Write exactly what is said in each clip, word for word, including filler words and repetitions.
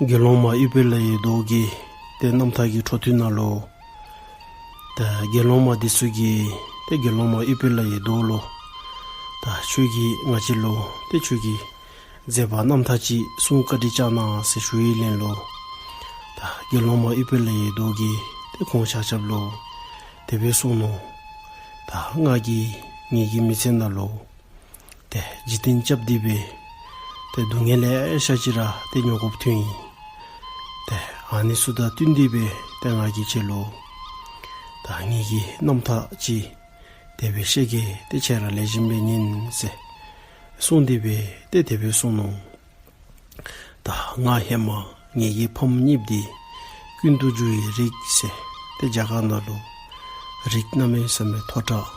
དགེ་སློང་མ་ཨུཏྤལ་ལ་ཡི་མདོག་གི་ཏེ་རྣམ་ཐར་གྱི་འཕྲོ་མཐུད་ནང་ལུ། ཏེ་དགེ་སློང་མ་འདི་ཚུ་གིས་ཏེ་དགེ་སློང་མ་ཨུཏྤལ་ལ་ཡི་མདོག་ལུ། ད་ཁྱོད་ཀྱིས་ང་བཅས་ལུ་ཏེ་ཁྱོད་ཀྱི་མཛད་པ་རྣམ་ཐར་ཅིག་གསུང་བཀའ་དྲིན་བསྐྱང་གནང་ཟེར་ཞུ་ཡི་ལན་ལུ། ད་དགེ་སློང་མ་ཨུཏྤལ་ལ་ཡི་མདོག་གིས་ཏེ་ཁོང་ཆ་ཁྱབ་ལུ། དེ་སྦེ་གསུངས་ནུག། ད་ང་གིས་ངེ་གི་མི་ཚེ་ནང་ལུ། ཏེ་འཇིག་རྟེན་རྐྱབ་སྟེ་སྦེ། ཏེ་སྡུག་བསྔལ་ལེ་ཤ་ཅིག་ར་ཏེ་མྱོང་དགོཔ་ཐོན་ཡི། ཏེ་ཨ་ནི་ཚུ་དང་བསྟུན་ཏེ་སྦེ་ཏེ་ང་གིས་ཁྱེད་ལུ། ད་ངེ་གི་རྣམ་ཐར་ཅིག་དེ་སྦེ་བཤད་གེ། ཏེ་ཁྱེད་ར་ལེགས་ཤོམ་སྦེ་ཉན་ཟེར། གསུངས་ཏེ་སྦེ་ཏེ་དེ་སྦེ་གསུངས་ནུག། ད་ང་ཧེ་མ་ངེ་གི་ཕམ་གཉིས་འདི་ཀུན་ཏུ་རྒྱུ་ཡི་རིགས་ཟེར་ཏེ་རྒྱ་གར་ནང་ལུ་རིགས་གནམ་མེད་ས་མེད་མཐོ་དྲགས་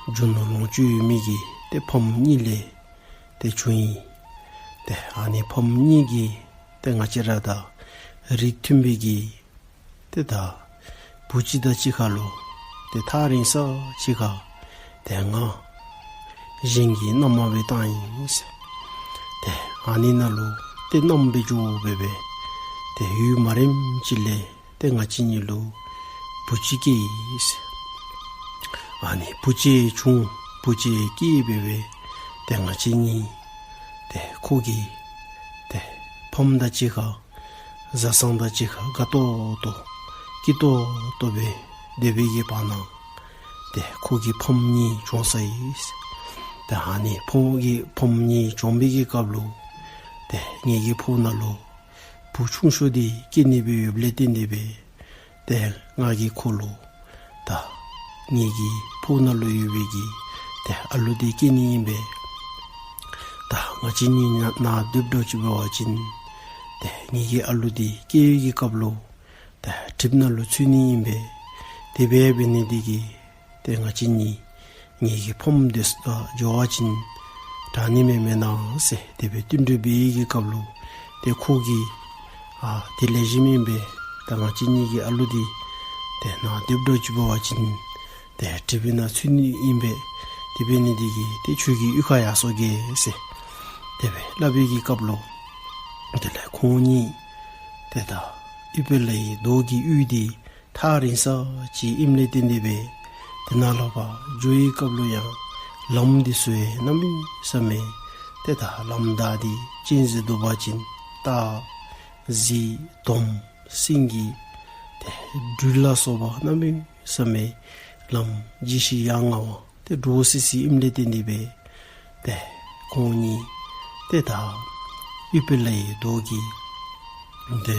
རྒྱུ་ནོར་ལོངས་སྤྱོད་ཡོད་མི་གི་ཏེ་ཕམ་གཉིས་ལས་ཏེ་བྱུང་ཡི། ཏེ་ཨ་ནི་ཕམ་གཉིས་ཀྱིས་ཏེ་ང་བཅས་ར་དང་རིགས་མཐུན་པའི་གི་ཏེ་ད་བུ་གཅིག་དང་གཅིག་ཁར་ལུ་ཏེ་ཐག་རིང་ས་ཅིག་ཁར་ཏེ་ང་གཞན་གྱིས་མནའ་མ་སྦེ་བཏང་ཡི་ཟེར། ཏེ་ཨ་ནི་ནང་ལུ་ཏེ་མནའམ་སྦེ་འགྱོ་སྦེ་སྦེ་ཏེ་ཡུན་མ་རིངམ་ཅིག་ལས་ཏེ་ང་བཅས་གཉིས་ལུ་བུ་གཅིག་སྐྱེས་ཡི་ཟེར། ཨ་ནི་བུ་གཅིག་བྱུང་བུ་གཅིག་སྐྱེས་སྦེ་སྦེ་ཏེ་ང་བཅས་གཉིས་ཏེ་ཁོ་གི་ཏེ་ཕམ་དང་གཅིག་ཁར་བཟའ་ཚང་དང་གཅིག་ཁར་དགའ་ཏོག་ཏོ་སྐྱིད་ཏོག་ཏོ་སྦེ་སྡོད་པའི་གི་བར་ན་ཏེ་ཁོ་གི་ཕམ་གཉིས་བྱུང་སོ་ཡི། ཏེ་ཨ་ནི་ཕམ་གྱི་ཕམ་གཉིས་བྱུང་བའི་གི་སྐབས་ལུ་ཏེ་ངེ་གི་ཕོཝ་ནང་ལུ་བུ་ཆུང་ཤོས་འདི་སྐྱེས་ནི་སྦེ་ཡོདཔ་ལས་བརྟེན་ཏེ་སྦེ་ཏེ་ང་གིས་ཁོ་ལུ་ད་ངེ་གི་ཕོཝ་ནང་ལུ་ཡོད་པའི་གི་ཏེ་ཨ་ལུ་འདི་སྐྱེ་ནི་ཨིན་པས། ད་ང་བཅས་གཉིས་ནང་ནང་སྡོདཔ་འདྲཝ་ཅིག་འབད་བ་ཅིན་ཏེ་ངེ་གི་ཨ་ལུ་འདི་སྐྱེ་བའི་གི་སྐབས་ལུ་ཏེ་གྲིབ་ནང་ལུ་ཚུད་ནི་ཨིན་པས། དེ་སྦེ་འབད་ནི་འདི་གིས་ཏེ་ང་བཅས་གཉིས་ངེ་གི་ཕམ་འདི་ཚུ་དང་འགྱོ་བ་ཅིན་དྲག་ནི་མས་མེན་ན་ཟེར་དེ་སྦེ་བསྟུན་གྲོས་འབད་བའི་གི་སྐབས་ལུ་ཏེ་ཁོ་གིས་ཨ་དེ་ལེགས་ཤོམ་ཨིན་པས། ད་ང་བཅས་གཉིས་ཀྱི་ཨ་ལུ་འདི་ཏེ་ནང་སྡོདཔ་འདྲཝ་ཅིག་འབད་བ་ཅིན་ཏེ་གྲིབ་ནང་ཚུད་ནི་ཨིན་པས། དེ་འབད་ནི་འདི་གིས་ཏེ་ཁྱོད་ཀྱི་གཡུས་ཁར་ཡར་སོང་གེ་ཟེར་དེ་སྦེ་སླབ་པའི་གི་སྐབས་ལུ་དེ་ལས་ཁོང་གཉིས་ཏེ་ད་ཨུཏྤལ་ལ་ཡི་མདོག་གི་གཡུས་འདི་ཐག་རིང་ས་ཅིག་ཨིནམ་ལས་བརྟེན་ཏེ་སྦེ་ཏེ་ནཱ་ལས་ཕར་འགྱོ་བའི་སྐབས་ལུ་ཡང་ལམ་འདི་ཚུ་ཡང་གནམ་མེད་ས་མེད་ཏེ་ད་ལམ་བདའ་སྟེ་གཅན་གཟན་འདུག་པ་ཅིན་སྟག་གཟིག་དོམ་སེང་གེ་ཏེ་སྦྲུལ་ལ་སོགས་པ་གནམ་མེད་ས་མེད་ལམ་ལྗིད་ཤིང་ཡ་ང་བ་ཏེ་འདྲོག་སི་སི་ཨིནམ་ལས་བརྟེན་ཏེ་སྦེ་ཏེ་ཁོང་གཉིས་ཏེ་ད་ཨུཏྤལ་ལ་ཡི་མདོག་གི་ཏེ་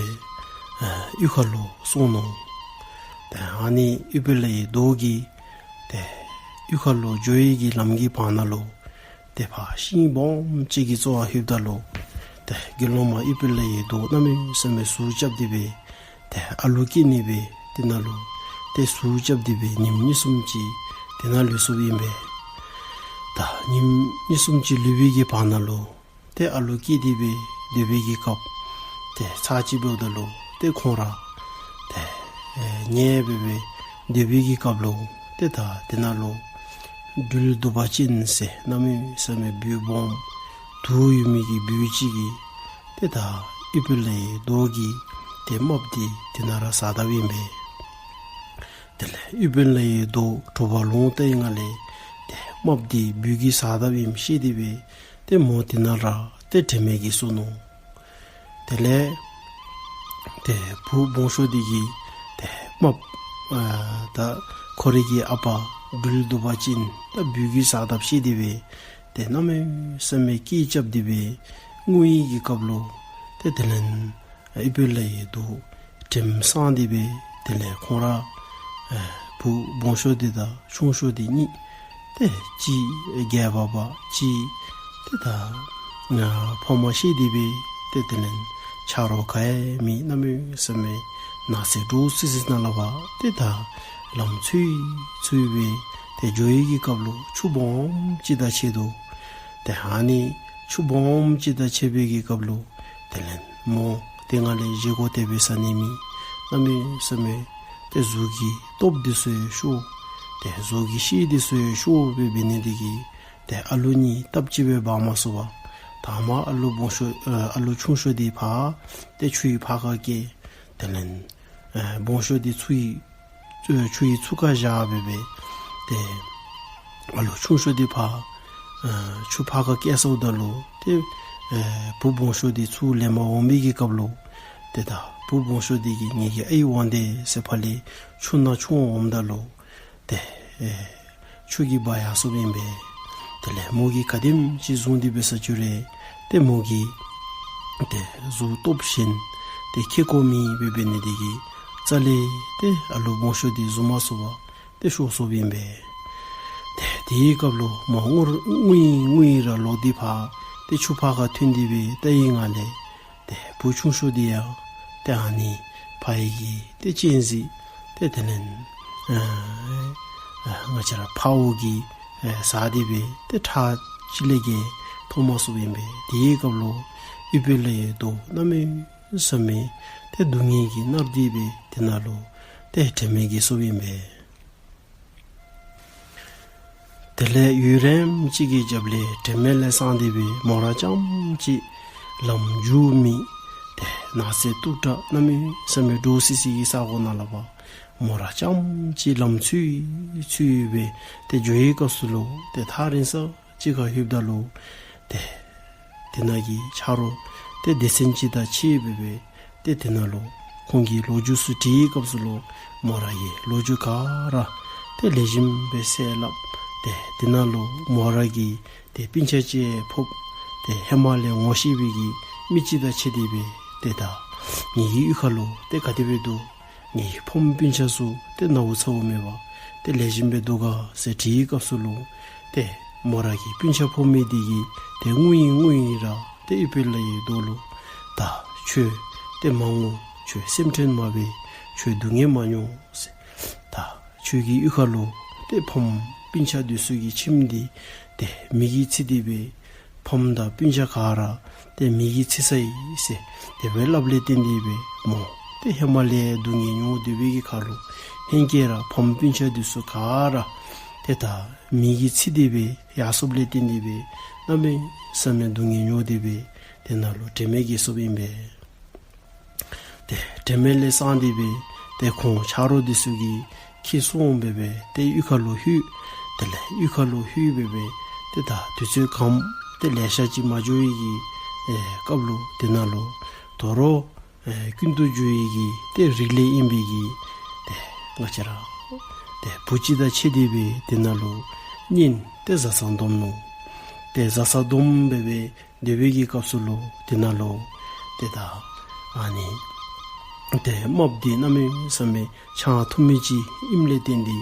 ཨ་གཡུས་ཁ་ལུ་སོང་ནུག། ཏེ་ཨ་ནི་ཨུཏྤལ་ལ་ཡི་མདོག་གི་ཏེ་གཡུས་ཁ་ལུ་འགྱོ་བའི་གི་ལམ་གྱི་བར་ན་ལུ་ཏེ་ཕར་ཤིང་སྦོམ་ཅིག་གི་རྩ་བར་ལྷོདཔ་ད་ལུ་ཏེ་དགེ་སློང་མ་ཨུཏྤལ་ལ་ཡི་མདོག་གནམ་མེད་ས་མེད་ཟུག་རྐྱབ་སྟེ་སྦེ་ཏེ་ཨ་ལུ་སྐྱེ་ནི་སྦེ་ཏེ་ནཱ་ལུ་ཏེ་ཟུག་རྐྱབ་སྟེ་སྦེ་ཉིནམ་གཉིས་གསུམ་ཅིག་ཏེ་ནཱ་ལུས་སོཔ་ཨིན་པས། ད་ཉིནམ་གཉིས་གསུམ་ཅིག་ལུས་པའི་གི་བར་ན་ལུ་ཏེ་ཨ་ལུ་སྐྱེས་ཏེ་སྦེ་སྡོད་པའི་གི་སྐབས་ཏེ་ཚར་གཅིག་འབདཝ་ད་ལུ་ཏེ་ཁོང་ར་ཏེ་ཨེ་ཉལ་སྦེ་སྦེ་སྡོད་པའི་གི་སྐབས་ལུ་ཏེ་ད་ཏེ་ནཱ་ལུ་སྦྲུལ་གདུག་པ་ཅན་ཟེར་གནམ་མེད་ས་མེད་སྦུལ་སྦོམ་དུག་ཡོད་མི་གི་སྦུལ་ཅིག་གིས་ཏེ་ད་ཨུཏྤལ་ལ་ཡི་མདོག་གི་ཏེ་རྨགཔ་འདི་ཏེ་ནཱ་ར་ཟ་དཔ་ཨིན་པས། དེ་ལས་ཨུཏྤལ་ལ་ཡི་མདོག་དྲོ་པ་ལོང་བལྟ་བའི་སྒང་ལས་ཏེ་རྨགཔ་འདི་སྦུལ་གྱིས་ཟ་དཔ་ཨིནམ་ཤེས་ཏེ་སྦེ་ཏེ་མོ་ཏེ་ནཱ་ར་ཏེ་དྲན་མེད་ཀྱིས་སོང་ནུག། དེ་ལས་ཏེ་བུ་སྦོམ་ཤོས་འདི་གིས་ཏེ་རྨགཔ་ཨ་ད་ཁོ་རའི་གི་ཨ་པ་སྦྲུལ་གདུག་པ་ཅན་ད་སྦུལ་གྱིས་ཟ་དཔ་ཤེས་ཏེ་སྦེ་ཏེ་གནམ་མེད་ས་མེད་སྐད་རྐྱབ་སྟེ་སྦེ་ངུ་བའི་གི་སྐབས་ལུ་ཏེ་དེ་ལས་ཨུཏྤལ་ལ་ཡི་མདོག་དྲནམ་སངས་ཏེ་སྦེ་དེ་ལས་ཁོང་ར་ཨེ་བུ་སྦོམ་ཤོས་འདི་དང་ཆུང་ཤོས་འདི་གཉིས་ཏེ་གཅིག་རྒྱལ་བ་བ་གཅིག་ཏེ་ད་ཕ་མ་ཤི་སྟེ་སྦེ་ཏེ་དེ་ལས་ཆ་རོགས་ག་ཡང་མེད། གནམ་མེད་ས་མེད་ནགས་ཚལ་འདྲོག་སི་སི་ནང་ལས་ཕར་ཏེ་ད་ལམ་འཚོལ་འཚོལ་སྦེ་ཏེ་འགྱོ་བའི་གི་སྐབས་ལུ་ཆུ་སྦོམ་ཅིག་དང་ཕྱད་དོ། ཏེ་ཨ་ནི་ཆུ་སྦོམ་ཅིག་དང་ཕྱད་པའི་གི་སྐབས་ལུ་དེ་ལས་མོ་དེ་སྒང་ལས་བཞེས་སྒོ་དེ་སྦེ་ཟ་ནི་མེད། གནམ་མེད་ས་མེད་ཏེ་གཟུགས་ཀྱི་སྟོབས་འདི་ཚུ་ཡང་ཤོར། ཏེ་གཟུགས་ཀྱི་ཤེད་འདི་ཚུ་ཡང་ཤོར་སྦེ་འབད་ནི་འདི་གིས་ཏེ་ཨ་ལུ་གཉིས་སྟབས་གཅིག་སྦེ་འབག་མ་ཚུགས་པར་ ད་མ་ཨ་ལུ་སྦོམ་ཤོས་ཨ་ལུ་ཆུང་ཤོས་དེ་ཕར་དེ་ཆུ་ཡི་ཕར་ཁ་སྐྱེལ། དེ་ལས་སྦོམ་ཤོས་དེ་ཆུ་ཡི་ཆུ་ཡི་ཚུར་ཁ་བཞག་སྦེ་སྦེ་དེ་ཨ་ལུ་ཆུང་ཤོས་དེ་ཕར་ཆུ་ཕར་ཁ་སྐྱེལ་སོངམ་ད་ལུ་དེ་བུ་སྦོམ་ཤོས་དེ་ཚུར་ལེན་པར་འོང་པའི་གི་སྐབས་ལུ་དེ་ད་བུ་སྦོམ་ཤོས་དེ་གིས་ངེ་གི་ཨའི་དབང་འདུས་ཟེར་ཕར་ལས་ཆུ་ནང་ཆུ་འོངམ་ད་ལུ་དེ་ཨེ་ཆུ་གིས་འབག་ཡར་སོངམ་ཨིན་པས། དེ་ལས་མོ་གིས་ག་དེམ་ཅིག་བཟུང་སྟེ་འབད་ས་ཅི་རུང་དེ་མོ་གིས་དེ་གཟུགས་སྟོབས་ཞན་དེ་ཁེ་ཀོ་མེད་པའི་འབད་ནི་དེ་གིས་རྩ་ལས་དེ་ཨ་ལུ་སྦོམ་ཤོས་དེ་བཟུང་མ་ཚུགས་པར་དེ་ཤོར་སོངམ་ཨིན་པས། དེ་དེའི་སྐབས་ལུ་མོ་ངུ་ངུ་ཡི་ངུ་ཡི་ར་ལོག་སྟེ་ཕར་དེ་ཆུ་ཕར་ཁ་ཐོན་ཏེ་སྦེ་ལྟ་བའི་སྒང་ལས་དེ་བུ་ཆུང་ཤོས་དེ་ཡང་དེ་ཨ་ནི་ཕ་ཡི་གི་དེ་སྤྱན་གཟིགས་དེ་དེ་ལས་ཨ་ང་བཅས་ར་ཕ་བོ་གིས་ཨ་ཟ་སྟེ་སྦེ་དེ་ཁྲག་ཅིག་ལས་བརྒལ་ཐོབ་མ་ཚུགསཔ་ཨིན་པས། དེའི་སྐབས་ལུ་ཨུཏྤལ་ལའི་མདོག་གནམ་མེད་ས་མེད་དེ་སྡུག་བསྔལ་གྱིས་མནར་ཏེ་སྦེ་དེ་ནང་ལུ་དེ་དྲན་མེད་ཀྱི་སོངམ་ཨིན་པས། དེ་ལས་ཡུན་རིངམོ་ཅིག་གི་རྒྱབ་ལས་དྲན་མེད་ལས་སངས་ཏེ་སྦེ་མོ་ར་རྐྱངམ་གཅིག་ལམ་འགྱོ་མེད་དེ་ནགས་ཚལ་སྟུག་དྲགས་གནམ་མེད་ས་མེད་འདྲོག་སི་སི་གི་ས་གོ་ནང་ལུ་ཕར་མོ་ར་རྐྱངམ་གཅིག་ལམ་འཚོལ་འཚོལ་སྦེ་དེ་འགྱོ་བའི་སྐབས་སུ་ལུ་དེ་ཐག་རིང་ས་ཅིག་ཁར་ལྷོདཔ་ད་ལུ་དེ་དེ་ནང་གི་ཆ་རོགས་དེ་སྡེ་ཚན་ཅིག་དང་ཕྱད་སྦེ་སྦེ་དེ་དེ་ནང་ལུ་ཁོང་གིས་ལོ་རྒྱུས་ཚུ་དྲིས་པའི་སྐབས་སུ་ལུ་མོ་ར་གིས་ལོ་རྒྱུས་ག་ར་དེ་ལེགས་ཤོམ་སྦེ་གསལ་སླབ། དེ་དེ་ནང་ལུ་མོ་ར་གིས་དེ་སྤུན་ཆ་ཅིག་ཕོགཔ་དེ་ཧེ་མ་ལས་ངོ་ཤེས་པའི་གི་མི་ཅིག་དང་ཕྱད་དེ་སྦེ་དེ་ད་ངེ་གི་གཡུས་ཁ་ལུ་དེ་ག་དེ་སྦེ་འདུག་ངེ་གི་ཕམ་སྤུན་ཆ་ཚུ་དེ་ནཝ་ཚཝ་མེད་པར་དེ་ལེགས་ཤོམ་སྦེ་འདུག་ག་ཟེར་དྲིས་པའི་སྐབས་སུ་ལུ་དེ་མོ་ར་གི་སྤུན་ཆ་ཕོ་མོ་དེ་གིས་དེ་ངུ་ཡི་ངུ་ཡི་ར་དེ་ཨུཏྤལ་ལའི་མདོག་ལུ་ད་ཁྱོད་དེ་མ་ངུ། ཁྱོད་སེམས་ཁྲལ་མ་འབད། ཁྱོད་སྡུག་བསྔལ་མ་མྱོང་ཟེར། ད་ཁྱོད་ཀྱི་གཡུས་ཁ་ལུ་དེ་ཕམ་སྤུན་ཆ་དེ་ཚུ་གི་ཁྱིམ་དེ་དེ་མེ་གིས་འཚིག་སྟེ་སྦེ་ཕམ་དང་སྤུན་ཆ་ག་ར་དེ་མེ་གིས་འཚིག་ཚར་ཡི་ཟེར་དེ་སྦེ་སླབ་ལས་བརྟེན་ཏེ་སྦེ་མོ་དེ་ཧེ་མ་ལས་སྡུག་བསྔལ་མྱོང་སྡོད་པའི་གི་ཁར་ལུ་ཧེང་སྐལ་ར་ཕམ་སྤུན་ཆ་དེ་ཚུ་ག་ར་དེ་ད་མེ་གིས་འཚིག་སྟེ་སྦེ་ཡར་སོངམ་ལས་བརྟེན་ཏེ་སྦེ་གནམ་མེད་ས་མེད་སྡུག་བསྔལ་མྱོང་སྟེ་སྦེ་དེ་ནང་ལུ་དྲན་མེད་ཀྱི་སོངམ་ཨིན་པས། དེ་དྲན་མེད་ལས་སངས་ཏེ་སྦེ་དེ་ཁོང་ཆ་རོགས་དེ་ཚུ་གིས་ཁྱིད་སོང་སྦེ་སྦེ་དེ་གཡུས་ཁ་ལུ་ལྷོད། དེ་ལས་གཡུས་ཁ་ལུ་ལྷོད་སྦེ་སྦེ་དེ་ད་དུས་ཚོད་གམ་དེ་ལེ་ཤ་ཅིག་མ་འགྱོ་བའི་གི་ཨེ་སྐབས་ལུ་དེ་ནང་ལུ་དོ་རུང་ཨེ་ཀུན་ཏུ་རྒྱུ་ཡི་གི་དེ་རིགས་ལས་ཨིན་པའི་གི་དེ་ང་བཅས་ར་དེ་བུ་ཅིག་དང་ཕྱད་དེ་སྦེ་དེ་ནང་ལུ་གཉེན་དེ་བཟའ་ཚང་བསྡོམས་ནུག། དེ་བཟའ་ཚང་བསྡོམས་སྦེ་སྦེ་སྡོད་པའི་གི་སྐབས་སུ་ལུ་དེ་ནང་ལུ་དེ་ད་ཨ་ནི་དེ་རྨགཔ་འདི་གནམ་མེད་ས་མེད་ཆང་འཐུང་མི་ཅིག་ཨིནམ་ལས་བརྟེན་ཏེ་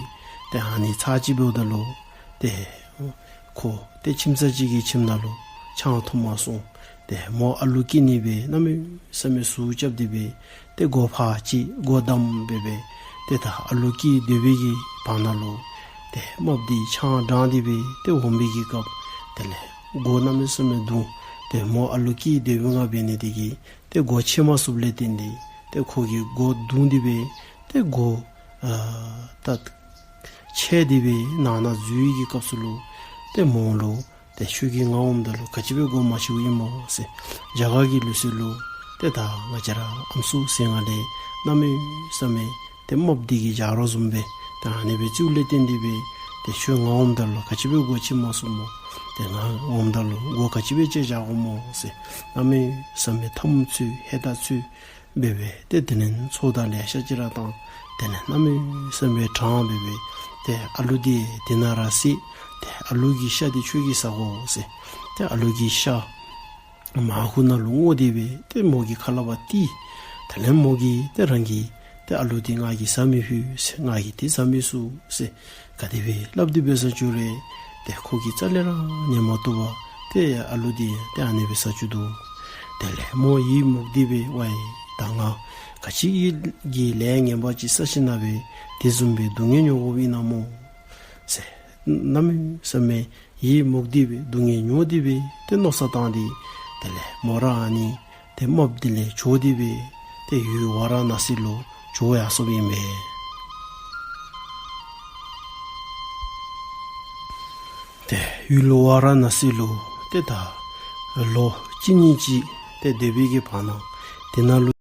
དེ་ཨ་ནི་ཚར་གཅིག་འབདཝ་ད་ལུ་དེ་ཁོ་དེ་ཁྱིམ་ཚང་གཅིག་གི་ཁྱིམ་ནང་ལུ་ཆང་འཐུང་མ་སོང་། དེ་མོ་ཨ་ལུ་སྐྱེ་ནི་སྦེ་གནམ་མེད་ས་མེད་ཟུག་རྐྱབ་སྟེ་སྦེ་དེ་སྒོ་ཕར་ཕྱེ་སྒོ་བསྡམས་སྦེ་སྦེ་དེ་ད་ཨ་ལུ་སྐྱེ་སྡོད་པའི་གི་བར་ན་ལུ་དེ་རྨགཔ་འདི་ཆང་འགྲངས་ཏེ་སྦེ་དེ་འོང་པའི་གི་སྐབས་དེ་ལས་སྒོ་གནམ་མེད་ས་མེད་བརྡུང་། དེ་མོ་ཨ་ལུ་སྐྱེ་སྡོད་པའི་ངང་འབད་ནི་དེ་གིས་དེ་སྒོ་ཕྱེ་མ་ཚུགསཔ་ལས་བརྟེན་ཏེ་དེ་ཁོ་གིས་སྒོ་བརྡུང་སྟེ་སྦེ་དེ་སྒོ་ཨ་ད་ཕྱེ་སྟེ་སྦེ་ནང་ན་འཛུལ་བའི་གི་སྐབས་སུ་ལུ་དེ་མོ་ལུ་དེ་ཁྱོད་ཀྱིས་ང་འོངམ་ད་ལུ་ག་ཅི་སྦེ་སྒོ་མ་ཕྱེཝ་ཨིན་མོ་ཟེར། རྒྱ་གར་གྱི་ལུགས་སྲོལ་ལུ་དེ་ད་ང་བཅས་ར་ཨམ་སྲུ་ཟེར་ང་ལས་གནམ་མེད་ས་མེད་དེ་རྨགཔ་འདི་གི་ཇག་རོགས་བཟུམ་སྦེ་དེ་ཨ་ནི་སྦེ་བརྩིཝ་ལས་བརྟེན་ཏེ་སྦེ་དེ་ཁྱོད་ང་འོངམ་ད་ལུ་ག་ཅི་སྦེ་སྒོ་ཕྱེ་མ་ཚུགས་མོ། དེ་ང་འོངམ་ད་ལུ་སྒོ་ག་ཅི་སྦེ་ཕྱེ་བཞག་དགོ་མོ་ཟེར། གནམ་མེད་ས་མེད་འཐབ་མོ་རྩེ་ཧེ་ད་རྩེ་སྦེ་སྦེ་དེ་དེ་ལས་ཚོགས་བདག་ལེ་ཤ་ཅིག་ར་བཏང་། དེ་ལས་གནམ་མེད་ས་མེད་དྲང་སྦེ་སྦེ་དེ་ཨ་ལུ་འདི་དེ་ནང་ར་བསད། དེ་ཨ་ལུ་གི་ཤ་འདི་ཁྱོད་ཀྱིས་ཟ་དགོ་ཟེར། དེ་ཨ་ལུ་གི་ཤ་མར་ཁུ་ནང་ལུ་བརྔོ་སྟེ་སྦེ་དེ་མོ་གི་ཁ་ལ་བ་ཏི། དེ་ལས་མོ་གིས་དེ་རང་གི་དེ་ཨ་ལུ་འདི་ང་གིས་ཟ་མི་ཕོད་ཟེར། ང་གིས་འདི་ཟ་མི་ཚུགས་ཟེར། ག་དེ་སྦེ་སླབ་སྟེ་འབད་ས་ཅིག་རུང་དེ་ཁོ་གིས་རྩ་ལས་ར་ཉན་མ་བཏུབ་པར་དེ་ཨ་ལུ་འདི་དེ་ཨ་ནི་སྦེ་ཟ་བཅུག་འདུག། དེ་ལས་མོ་ཡིད་མུག་སྟེ་སྦེ་ཝའི་ད་ང་ག་ཅི་གི་ལས་ངན་པ་ཅིག་བསགས་ཞིནམ་ལས་དེ་བཟུམ་སྦེ་སྡུག་བསྔལ་མྱོང་དགོཔ་ཨིན་ན་མོ་ཟེར། གནམ་མེད་ས་མེད་ཡིད་མུག་སྟེ་སྦེ་སྡུག་བསྔལ་མྱོང་སྟེ་སྦེ་དེ་མནོ་བསམ་བཏང་སྟེ་དེ་ལས་མོ་ར་ཨ་ནི་དེ་རྨགཔ་འདི་ལས་བྱོག་སྟེ་སྦེ་དེ་ཡུལ་ཝཱ་ར་ཎ་སི་ལུ་བྱོག་ཡར་སོཔ་ཨིན་པས། དེ་ཡུལ་ཝཱ་ར་ཎ་སི་ལུ་དེ་ད་ ལོ་གཅིག་གཉིས་ཅིག་དེ་སྡོད་པའི་གི་བར་ན་དེ་ན་ལུ།